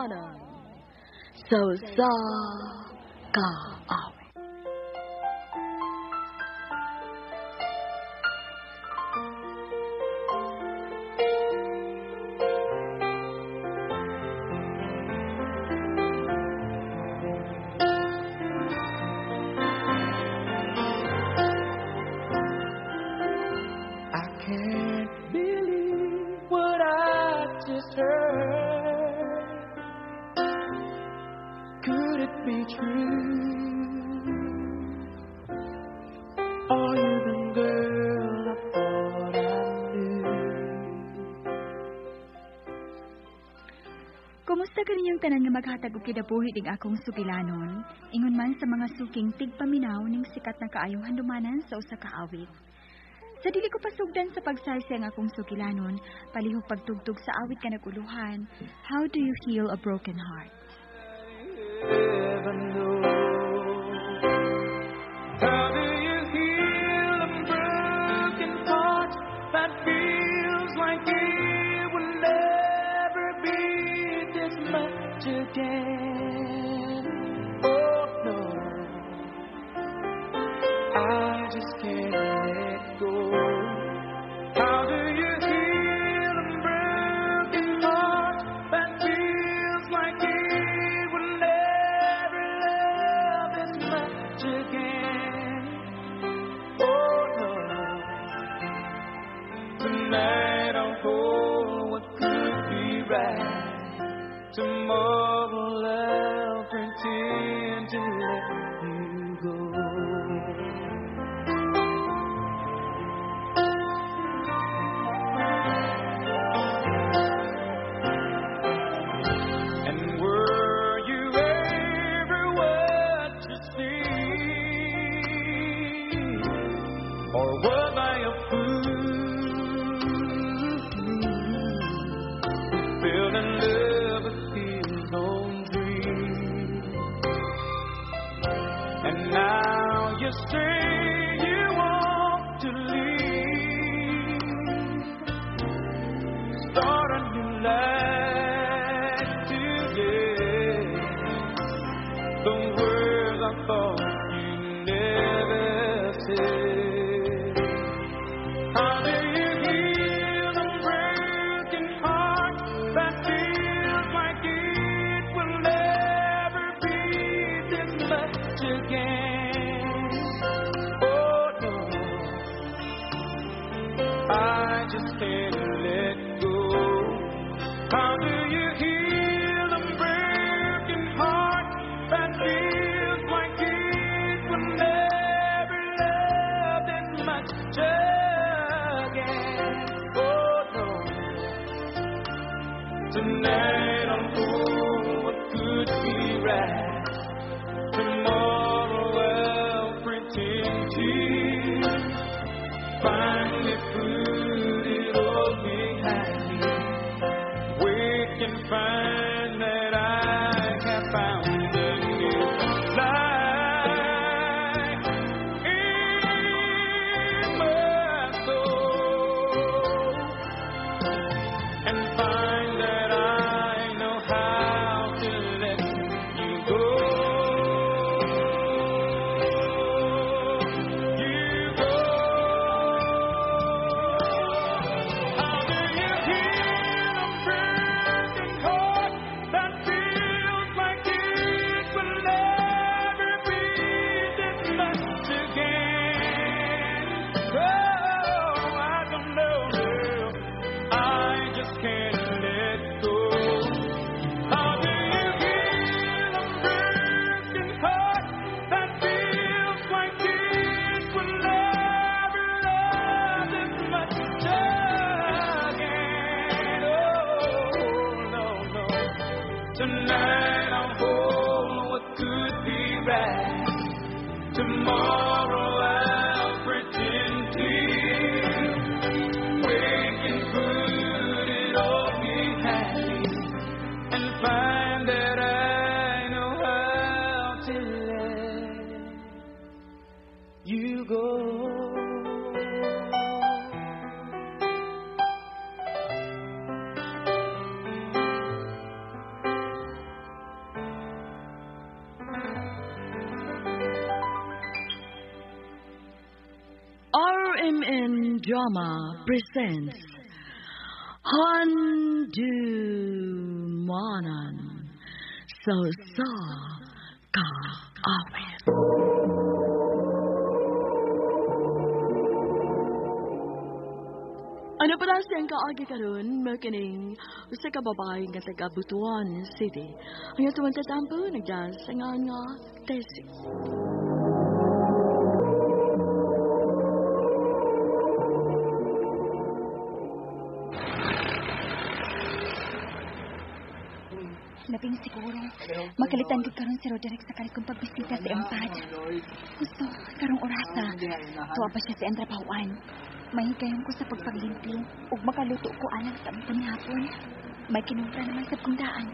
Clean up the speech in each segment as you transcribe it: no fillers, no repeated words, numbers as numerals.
Sugilanon sa usa ka awit. I can't believe what I just heard. Could it be true? Are you the girl I thought I knew? Kumusta kaninyong tanan nga maghatag og kinabuhi ning akong sugilanon? Ingon man sa mga suking tigpaminaw ning sikat na kaayong handumanan sa usa ka awit. Sa dili ko pasugdan sa pagsaysay ang akong sugilanon, palihog pagtugtog sa awit ka naguluhan, "How Do You Heal a Broken Heart?" Ever know. How do you heal a broken heart that feels like it will never be this much again? Oh no, I just can't let go. How do you heal a broken heart that feels like it will never love this much again? Oh no. Tonight I'll hold what could be right. Tomorrow I'll pretend to let you go. And were you ever what you see? Or was I a fool who fell in love with his own dream? And now you say you want to leave, start a new life today. The words I thought you'd never say. How do you heal a broken heart that feels like it will never be this much again? Oh no, I just can't let go. How do you heal a broken heart that feels like it will never love this much again? Oh no. Tonight I'll hold what could be right. Tomorrow I'll pretend to finally put it all behind me. Wake and find that I have found a new life in my soul, and find that I know how to let you go. You go. How do you heal a broken heart that feels like it will never be this much again? Oh, I don't know. I just can't let go. How do you heal a broken heart that feels like it will never love this much again? Oh, no, no. Tonight I'll hold what could be right. Tomorrow I'll pretend to wake and put it all behind me and find that I know how to let you go. and Drama presents Handumanan sa Usa Ka Awit. Ano pala siyang kaagi karon makining usa ka babae nga taga Butuan City. Ang atong tatampo nagdas sa nga nga Tessie. Labing siguro. Makalitan gid karon si Roderick sa kalit kong pagbisita sa iyang pad. Gusto, karong orasa. Tuwa pa siya sa iyang trabahoan. Mahigayon ko sa pagpaglimpyo ug makaluto ko alang sa among hapon. May kinumpra naman sa kong daan.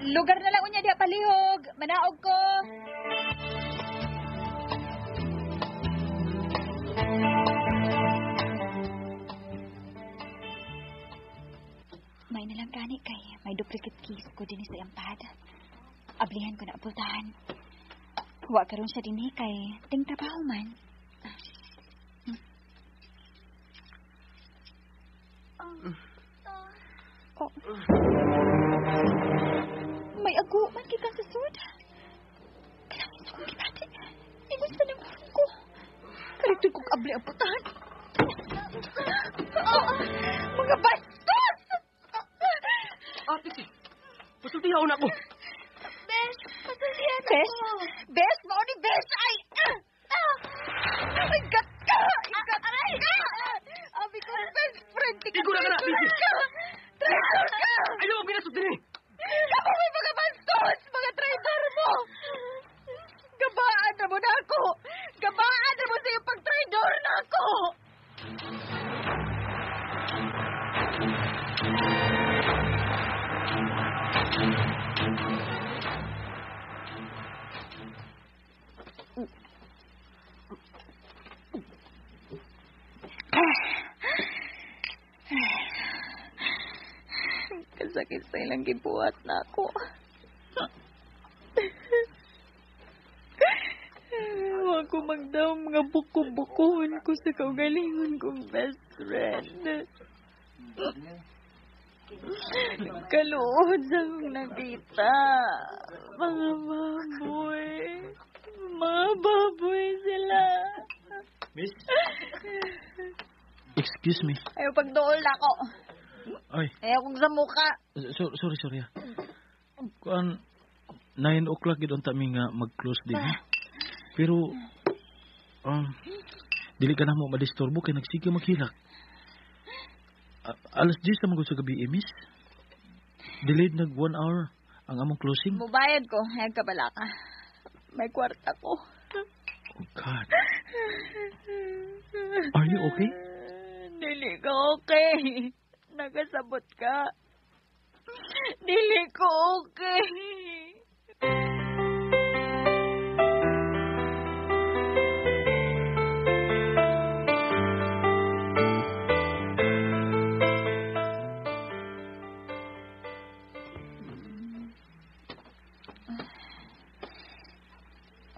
Lugar na lang unya diha palihog. Manaog ko. May nalang gani kay may duplicate keys ko dinhi sa iyang pad. Ablihan ko na pultahan. Wa karon siya dinhi kay ting trabaho man. Oh. May ago man gikan sa sud. Kailangan sa kong gibati. Ingon sa nang ko. Karito kong abli ang putahan. Oh, mga bastos! Ate si, pasultihaon ako. Besh, pasultihan ako. Besh? Besh, mao ni Besh! Ay! Ay, gat ka! Igat ka! Abi ko, best friend. Igo na ka na, Traitor ka! Traitor ka! Ayaw ang binasod din eh! Kamo may mga bastos! Mga traitor mo! Gabaan na mo na ako! Gabaan na mo sa iyong pag-traitor na ako! Kasakit sa ilang gibuhat na ako. Huwag ko magdaw mga buko-bukuhon ko sa kaugalingon kong best friend. Kaluod sa akong nakita. Mga baboy. Mga baboy sila. Miss? Excuse me. Ayaw pagduol na ako. Ay, Ayaw kong sa mukha. sorry, sorry. Kuan, 9 o'clock gid unta mi nga mag-close din. Ha? Pero, dili ka na mo madisturbo kay nagsige maghilak. Alas 10 na magud sa gabi, eh, miss. Delayed nag 1 hour ang among closing. Mubayad ko. Ayaw ka bala ka. May kwarta ko. Oh, God. Are you okay? Dili ko okay. Nagasabot ka. Dili ko okay.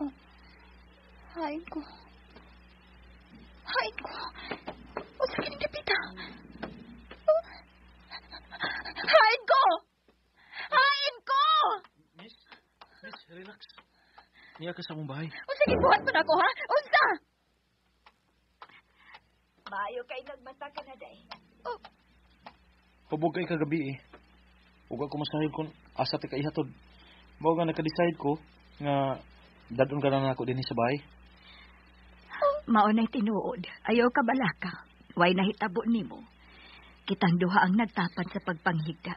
Oh. Hain ko. Hain ko. O sa kining dapita. Oh. Hain ko! Hain ko! Miss, miss, relax. Niya ka sa among bahay. Unsa gibuhat mo na ako, ha? Unsa? Maayo kay nagmata ka na, day. Oh. Hubog kay kagabi eh. Ug ako masahib kung asa ti ka ihatod. Mao nga naka-decide ko nga dadon ka na nako dinhi sa bahay. Mao na'y tinuod. Ayaw ka balaka. Way nahitabo nimo. Kitang duha ang nagtapad sa pagpanghigda.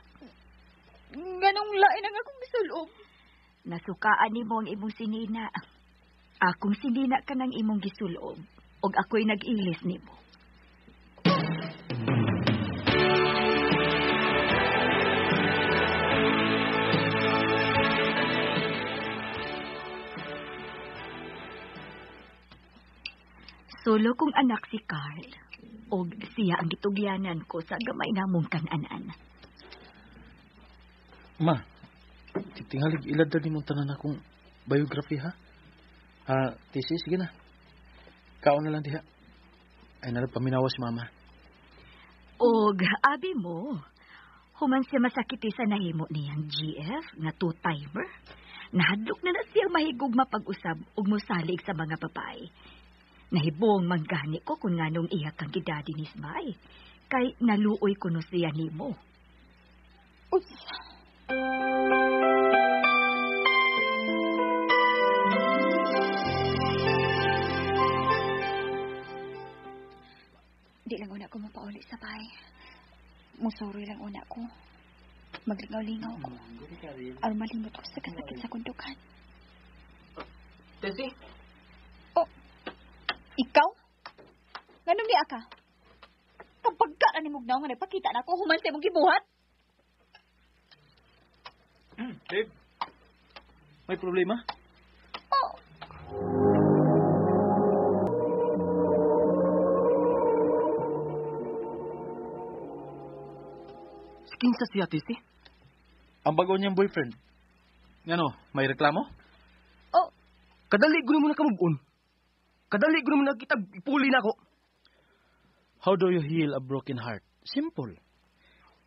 Ganong lain ang akong gisulob. Nasukaan nimo ang imong sinina. Akong sinina ka ng imong gisulob. Og ako'y nag-ilis nimo. Solo kong anak si Carl. Og siya ang gitugyanan ko sa gamay namong kananan. Ma, tingalig ilad na nimong tanan akong biography ha? Ha, thesis, sige na. Kaon na lang diha. Ay nalagpaminawa si mama. Og abi mo, human siya masakiti sa nahimo niyang GF nga two-timer. Nahadlok na na siya mahigog mapag-usab ug mosalig sa mga babae. Nahibong manggani ko kung nganong iya kang gidadi ni Smay. Kay naluoy ko no siya nimo. Unsa? Di lang una ko mapauli sa bahay. Musuroy lang una ko. Maglingaw-lingaw ko. Aron malimot ko sa kasakit sa kundukan. Tessie? Oh, ikaw? Nganong niya ka? Kapag ka na ni Mugnaw nga nagpakita na ako, human sa imong gibuhat. Babe, may problema? Oh. Si kinsa siya, Tessie? Ang bago niyang boyfriend. Ngano, may reklamo? Oh. Kadali ko mo nakamove-on. Kadali ko mo nakita, ipuli na ako. How do you heal a broken heart? Simple.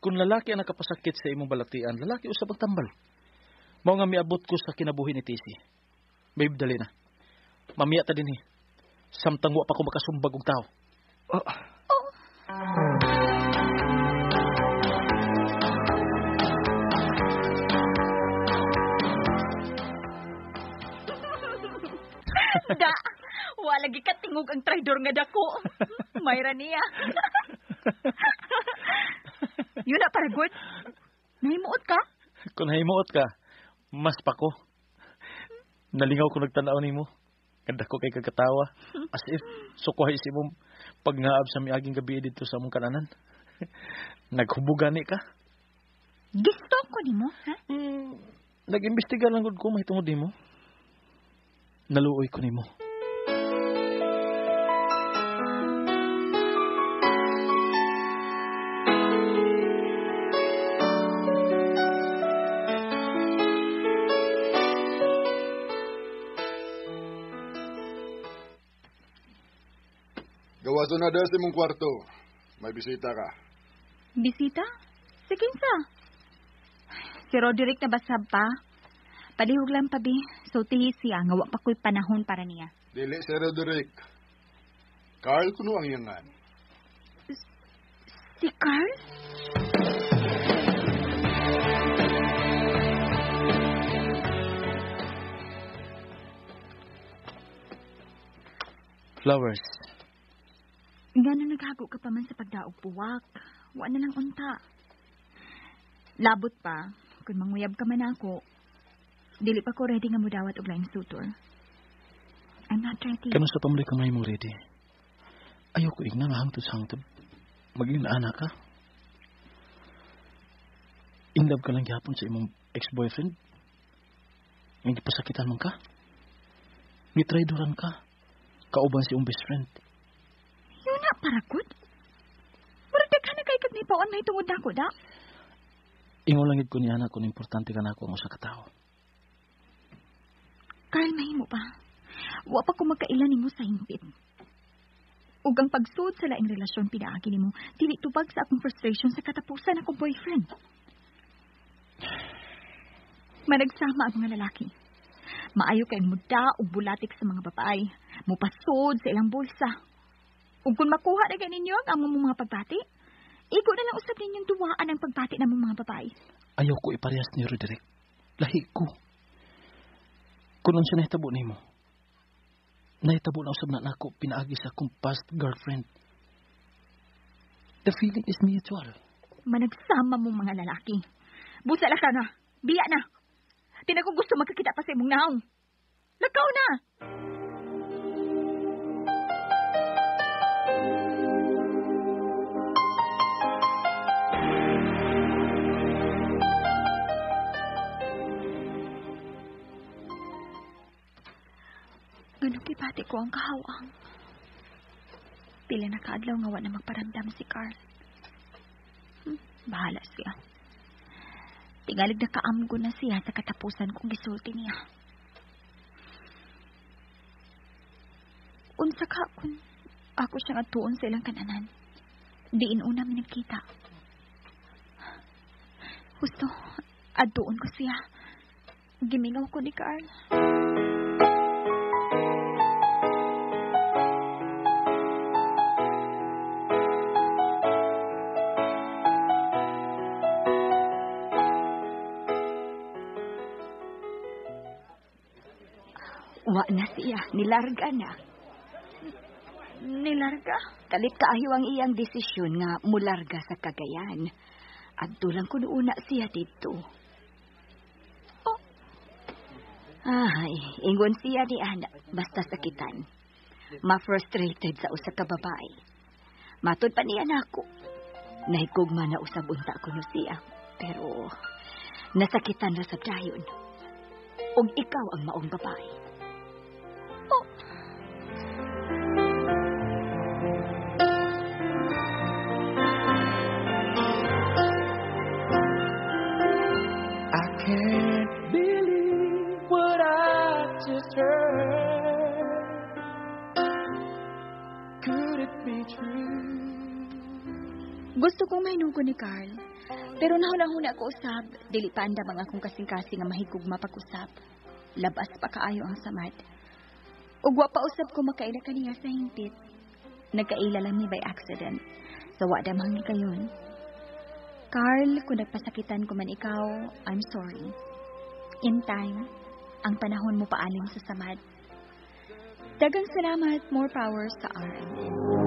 Kung lalaki ang nakapasakit sa imong balatian, lalaki usab ang tambal. Mao nga miabot ko sa kinabuhi ni Tessie. Babe, dali na. Mamiya ta dinhi. Samtang wa pa ko makasumbag og tao. Oh. Oh. Da, wala gi katingog ang traidor nga dako. Mayra niya. Yun na para good. Nahimuot ka? Kung nahimuot ka, mas pa ko. Nalingaw ko nagtanaw nimo. Ganda ko kay kagkatawa. As if sukuhay si imong pagngaab sa miaging gabi dito sa among kananan. Naghubugani ka. Gisto ko nimo, ha? Nag-imbestiga lang gud ko mahitungod nimo. Naluoy ko nimo. Gawaso na sa imong kwarto. May bisita ka. Bisita? Si kinsa? Si Roderick na basab pa. Palihog lang pa, bi. So, tihi siya. Nga wa pa ko'y panahon para niya. Dili si Roderick. Carl kuno ang iyangan. Si Carl? Flowers. Ngano naghago ka pa man sa pagdaog buwak. Wa na lang unta. Labot pa, kung manguyab ka man ako, dili pa ko ready nga mudawat og laing sutor. I'm not ready. Kano sa pamuli kamay mo ready? Ayaw ko igna nga hangtod sa hangtod. Maging naana ka. In love ka lang gihapon sa imong ex-boyfriend. Nga gipasakitan man ka. Gitraydoran ka. Kauban si imong best friend. Yun na, para good. Murag daghan na kay kag nipaon may tungod nako da. Ingon lang gid ko niya na kung importante ka nako ang usa ka tawo. Carl, mahimo pa. Wa pa ko magkaila nimo sa hingpit. Ug ang pagsuod sa laing relasyon pinaagi nimo, dili tubag sa akong frustration sa katapusan akong boyfriend. Managsama ang mga lalaki. Maayo kay muda og bulatik sa mga babae, mupasod sa ilang bulsa. Ug kung makuha na ganinyo ang among mga pagbati, igo na lang usab ninyong duwaan ang pagbati namong mga babae. Ayaw ko iparehas ni Roderick. Lahi ko. Kung unsa nahitabo nimo, nahitabo na usab na nako pinaagi sa akong past girlfriend. The feeling is mutual. Managsama mong mga lalaki. Busala ka na. Biya na. Di na ko gusto magkakita pa sa imong naong. Lakaw na! Ganun gibati ko ang kahawang. Pila na kaadlaw nga wa na magparamdam si Carl. Bahala siya. Tingalig na kaamgo na siya sa katapusan kong gisulti niya. Unsa ka kung Ako siyang atuon sa ilang kananan. Diin una mi nagkita. Husto, adtuon ko siya. Gimingaw ko ni Carl. Wa na siya, nilarga na. Nilarga? Kalit kaayo ang iyang desisyon nga mularga sa Cagayan. Adto lang kuno una siya didto. Oh. Ay, ingon siya ni Ana, basta sakitan. Ma-frustrated sa usa ka babae. Matud pa niya nako. Nahigugma na usab unta kuno siya, pero nasakitan ra sab dayon. Og ikaw ang maong babae. Oh. I can't believe what I just heard. Could it be true? Gusto kong mahinungko ni Carl. Pero nahuna-huna ko usab, dili pa andam ang akong kasing-kasing nga mahigugma pag-usab. Labas pa kaayo ang samad. Ug wa pa usab ko makaila kaniya sa hingpit. Nagkaila lang mi by accident. So wa damang ni kayon. Carl, kung nagpasakitan ko man ikaw, I'm sorry. In time, ang panahon mo paalim sa samad. Dagang salamat, more power sa RMN.